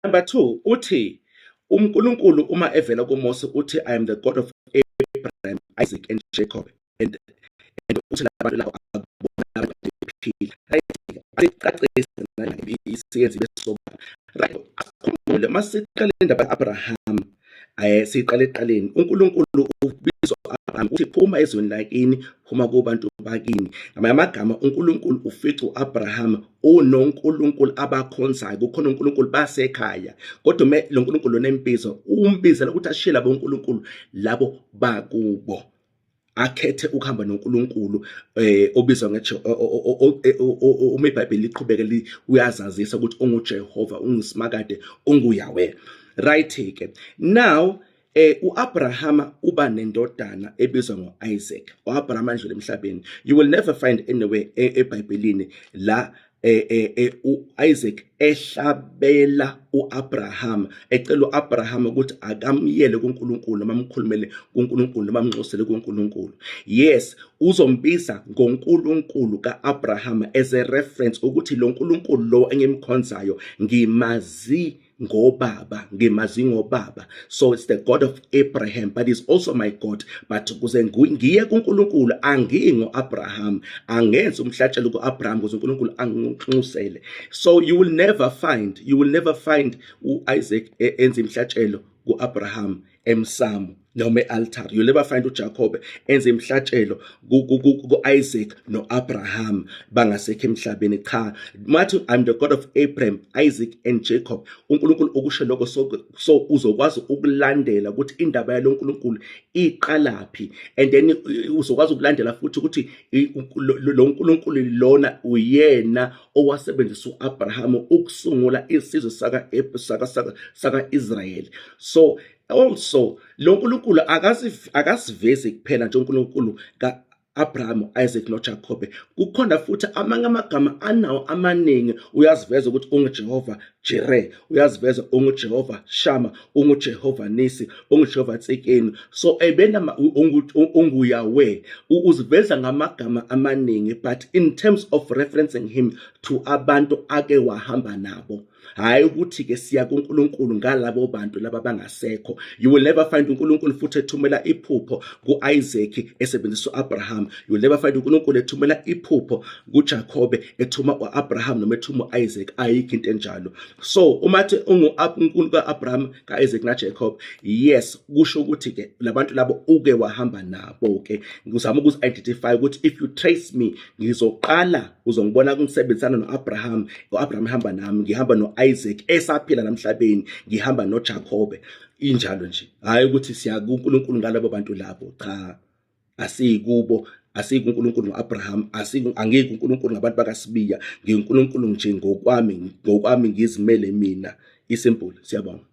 Number 2, uthi uNkulunkulu uma evela kuMose uthi, "I am the God of Abraham, Isaac and Jacob," and uthi labantu labo akubona abantu bephila, right? Asicacise isiyenzi besoba, right? Asikhumbule masiqale indaba ka-Abraham, siqale ekuqaleni. UNkulunkulu ubizwa u-Abraham, uthi, "Phuma ezweni lakini, phuma kubantu bakini." Ngamanye amagama, uNkulunkulu ufica u-Abraham unoNkulunkulu abakhonzayo, kukhona uNkulunkulu basekhaya, kodwa lo nkulunkulu lona embizo umbizela ukuthi ashiye labo nkulunkulu labo bakubo, akhethe ukuhamba noNkulunkulu obizwa ngeje uma iBhayibheli liqhubeke uyazazisa ukuthi unguJehova, unguSimakade, unguYahweh, right ke? Now uAbraham uba nendodana ebizwa ngoIsaac. uAbraham andlule emhlabeni. You will never find anywhere eBhayibhelini la uIsaac ehlabela uAbraham, ecela uAbraham ukuthi akamyele kuNkulunkulu noma amkhulumele kuNkulunkulu noma amnxusele kuNkulunkulu. Yes, uzombiza ngoNkulunkulu kaAbraham as a reference ukuthi lo nkulunkulu lo engimkhonzayo ngimazi ngobaba, ngimazi ngobaba. So it's the God of Abraham, but he's also my God. But kuze ngiye kuNkulunkulu angiyi ngoAbraham, angenzi umhlatshelo kuAbraham ukuze uNkulunkulu anginxusele. So you will never find uIsaac enza imhlatshelo kuAbraham emsamo noma e-altar. You'll never find uJacob enze imhlatshelo ku-Isaac no-Abraham bangasekho emhlabeni. Cha, mathi, "I'm the God of Abraham, Isaac and Jacob," uNkulunkulu ukusho lokho, so uzokwazi ukulandela ukuthi indaba yalo nkulunkulu iqalaphi, and then uzokwazi ukulandela futhi ukuthi lo nkulunkulu lona uyena owasebenzisa uAbraham ukusungula isizwe saka Israel. So also lo nkulunkulu akasivezi kuphela nje uNkulunkulu ka Abraham, Isaac noJacob. Kukhona futhi amanye amagama anawo amaningi. Uyaziveza ukuthi unguJehova Jireh, uyaziveza unguJehova Shama, unguJehova Nisi, unguJehova Tsekeni. So ebenama unguYahweh, uziveza ngamagama amaningi, but in terms of referencing him to abantu ake wahamba nabo, hayi ukuthi ke siya kuNkulunkulu ngalabo bantu laba bangasekho. You will never find uNkulunkulu futhi ethumela iphupho kuIsaac esebenzisa uAbraham. You will never find uNkulunkulu ethumela iphupho kuJacob ethuma uAbraham noma ethuma uIsaac. Ayikho into enjalo. So uma thi unguNkulunkulu kaAbraham, kaIsaac naJacob, yes, kusho ukuthi ke labantu labo uke wahamba nabo ke. Ngizama ukuzi-identify ukuthi if you trace me, ngizoqala uzongibona ngisebenzisana noAbraham, uAbraham ehamba nami, ngihamba noIsaac esaphila namhlabeni, ngihamba noJacob, injalo nje. Hayi ukuthi siya kuNkulunkulu ngalabo bantu labo. Cha, asikubo, asikuNkulunkulu ngoAbraham, angeke uNkulunkulu ngabantu bakaSibiya. NginguNkulunkulu nje ngokwami, ngokwami ngizimele mina. Isimple. Siyabonga.